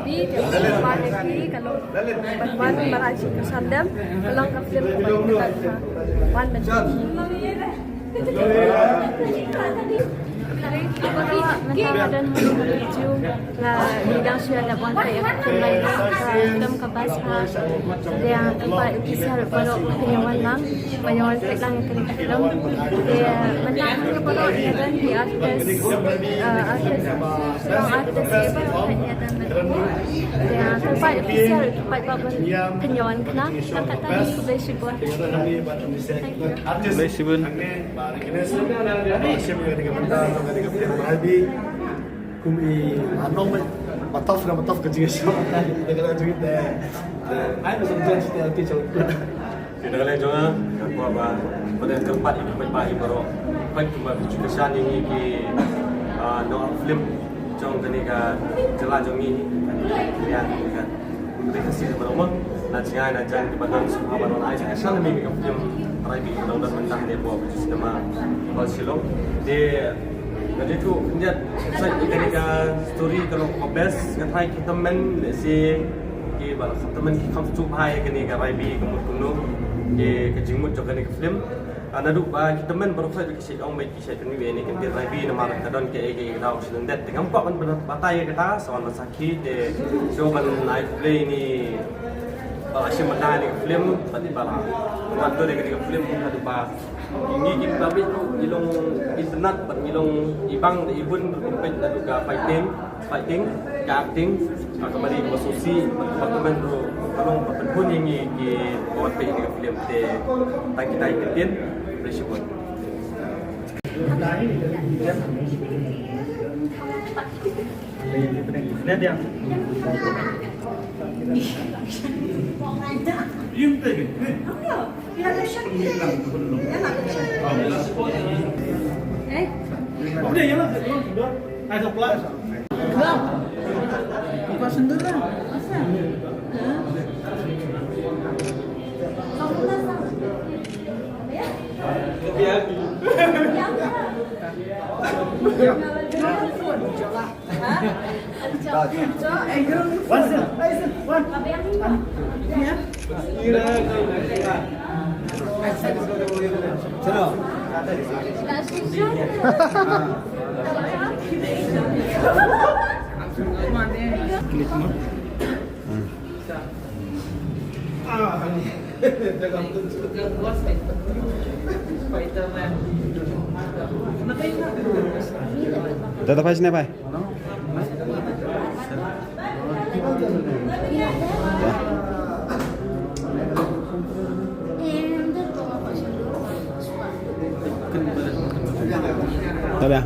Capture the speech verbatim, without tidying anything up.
Ni te ba ne ki ka long ban wan ba la chi ka sandem ka long ka film ka ba ka wan ban chi. Ki ba ki ki ba don ha ju la ni dang shu da wan te ka film ka bas ha. Dia tempat isi harap baru punya wan lang. Ba ïa wan peit lang ïa kane ka film. Te mynta hangne baroh ïa don ki artist, eh, artist, artist ïa baroh ïa don mynta. Te kyrpad ïa phi sha ki paidbah ban pynïawan khnang. Tang katta hi, khublei shibun. Khublei shibun. Kum i, ah, nong me, ba tough na, ba tough ka jingïasyllok. Ïa ka la jingïasyllok te. Te ai ba sngewthuh te, te chong. Te na ka liang jong nga, nga kwah ba, ba dei kyrpad ïa ki paidbah baroh. Peit kumba phi ju kyrshan ïa ngi ki, ah, nong film jong kane ka jylla jong ngi. Ïa ka. Te ka sien ba nong mo, na jngai na jan kiba don sngewbha ban ai jingkyrshan ïa ngi ka film Raibi ba nong don mynta hangne hapoh Bijou Cinema Hall Shillong. Te Nga ju tu khyndiat sa ïa kane ka story ka long kaba best, nga tharai ki tymmen lehse kiba la tymmen ki kham sngewthuh bha ïa kane ka Raibi ka mut kumno. Ki ka jingmut jong kane ka film. Ah, naduh ba ki tymmen baroh sa ki shait ong ba ki shait pynmih ïa kane ka Raibi namar ka don kaei kaei ka daw shu nang det. Te ngam kwah ban batai ïa kata, sa wan ba sakhi te shu ban ai khublei ïa ni ba la shim bynta ïa kane ka film, bad i ba la. Nga tu ïa kane ka film naduh ba Ngi ki public ruh ngi long itynnat bad ngi long ibang da ibun ruh peit naduh ka fighting, fighting, ka acting, ka comedy, ka sngewsih, ka commitment ruh ka long ba pynhun ïa ngi ki ba wan peit ïa ka film te tang kita ki ktien. Khublei shibun. Dah dapat sini, Pak? Dah, dah.